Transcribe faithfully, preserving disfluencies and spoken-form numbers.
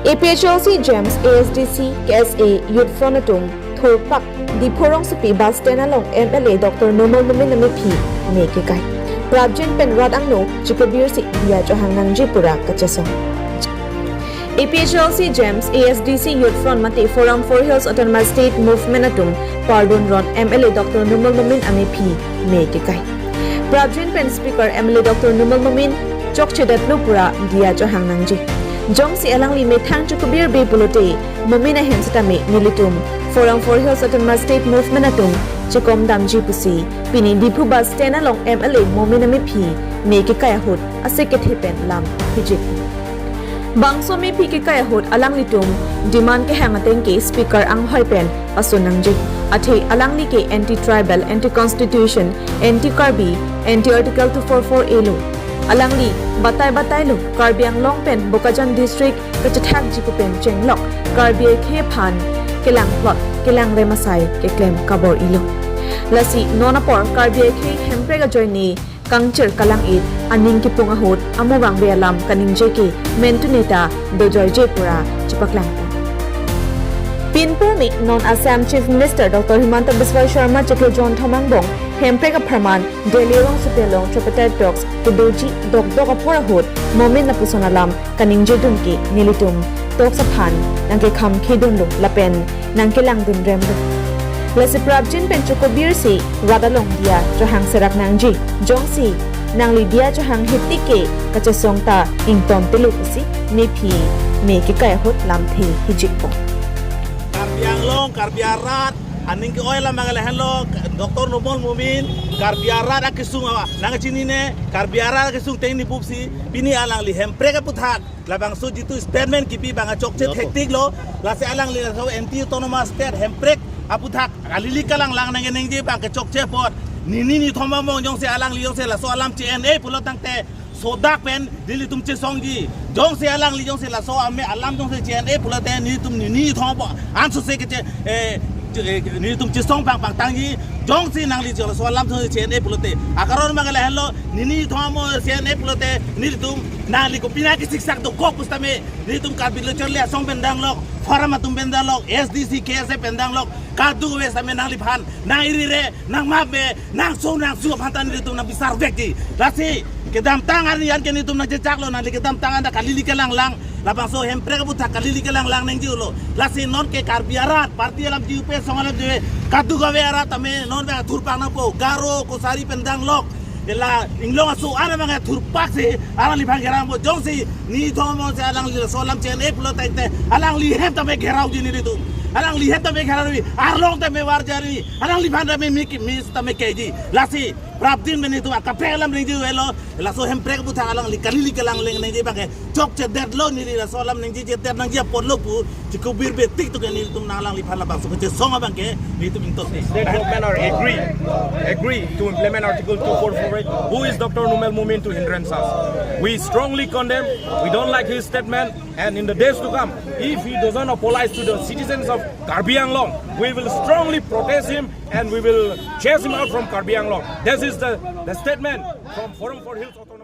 APHLC, GEMS, ASDC, KSA, Youth Front atum thurpak Diphu Rongsopi bus stand along MLA Doctor Numal Momin amephi me kekai. Prapjin pen rat angno chikobirsi diya chohang nangji pura kachesong. APHLC, GEMS, ASDC, Youth Front mate Forum for Hills Autonomous State Movement atum pardun ron MLA Doctor Numal Momin amephi me kekai. Prapjin pen Speaker MLA Doctor Numal Momin chokchedetlo pura diya chohang nangji. Jongsi alangli methang chikobirbe pulote Momin ahin setame nelitum Forum for Hills Autonomous State Movement atum chikom damji pusi pini Diphu bus stand along MLA Momin amephi me kekai ahut ase kethe pen lam pijik. Bangso mephi kekai ahut alanglitum demand kehang ateng ke Speaker anghoi pen pasun nangji. Athe alangli ke anti-tribal, anti-constitution, anti-Karbi, anti-Article two four four A lo. Alangli batai batai lo Karbi Anglong pen Bokajan District kachethakji pu pen chenglok Karbi akhei aphan kelang plot, kelang rem asai keklem kabor-ilo. Lasi non apor Karbi akhei hemprek ajoine kangchir kalang-et aning kipung ahut amo bangbe alam kaningje ke mentune ta dojoije pura chepaklang. Pinpur ni non Assam Chief Minister Doctor Himanta Biswa Sarma chiklo jonthom angbong hemprek apharman Delhi Rongsopi along tripartite talks kedoji dokdok apor ahut Momin lapuson alam kaningjedun ke nelitum talks aphan nangkekham khedunlo lapen nangkelangdun remlo. Lasi prapjin pen chokobirsi rat along diya chohang serak nangji. Jongsi nangli diya chohang hetik ke kachesong ta ingtontelo pusi mephi me kekai ahut lamthe hijikpo. Karbi Anglong, Karbi arat aning ke-oi alam abang lahenlo, Doctor Numal Momin Karbi arat akesung awa nangchinine, Karbi arat akesung tengni pusi pini alangli hemprek aputhak labangso jitu statement kipi abang chokche thektik lo. Lasi alangli laso anti autonomous state hemprek aputhak kalili kalang lang nangji abang ke chokche apot, nini nithom angbong jongsi alangli jongsi laso alam che-en-e pulo tangte sodak pen nelitum chesongji. Jongsi alangli jongsi laso ame alam jongsi che-en-e pulote nelitum nini nithom angbong ansose keche, eh, che-, eh, nelitum chesong pang pangtangji. Jongsi nangli jongsi laso alam jongsi che-en-e pulote, akaron abang lahenlo, nini nithom angbong che-en-e pulote nelitum nangli kopina kesiksak dokok pusitame nelitum Karbi Lo Charli Asong pen danglok, Forum atum pen danglok, ASDC, KSA pen danglok, kadokave setame nangliphan nang-iri re, nangmap me, nangso nangsu aphan ta nelitum nangpisar vekji. Lasi kedamtang arni an ke nelitum nangchechaklo, nangli kedamtang an ta kalili kalang lang, labangso hemprek aputhak kalili kalang lang nangjiulo. Lasi non ke Karbi arat, party alam jiu pe, song alam jiu pe, kadokave arat tame non abang thurpak nangpo, Garo, Kachari pen danglok, ela inglong aso an abang thurpaksi alangliphan gherangpo. Jongsi nini nithom angbong si alangli laso alam che-en-e pulo tangte alangli hem tame gherauji nelitum. Alangli hem tame gherauji, arlong tame varjari, alangliphan tame mi ki-, mi tame keji. Lasi prapjin pen nelitum akaprek alam nangjiulo. Laso hemprek aputhak alangli kalili kalang lang nangji abang ke chokchedetlo, neli laso alam nangji chedet nangji apotlo pu chikobirbe tik tuk ke nelitum nang alangliphan labangso kachesong abang ke nelitum ingtotsi. State government are agree, agree to implement Article two four four A. Who is Doctor Numal Momin to hindrance us? We strongly condemn. We don't like his statement. And in the days to come, if he doesn't apologize to the citizens of Karbi Anglong, we will strongly protest him and we will chase him out from Karbi Anglong. This is the, the statement from Forum for Hills Autonomous.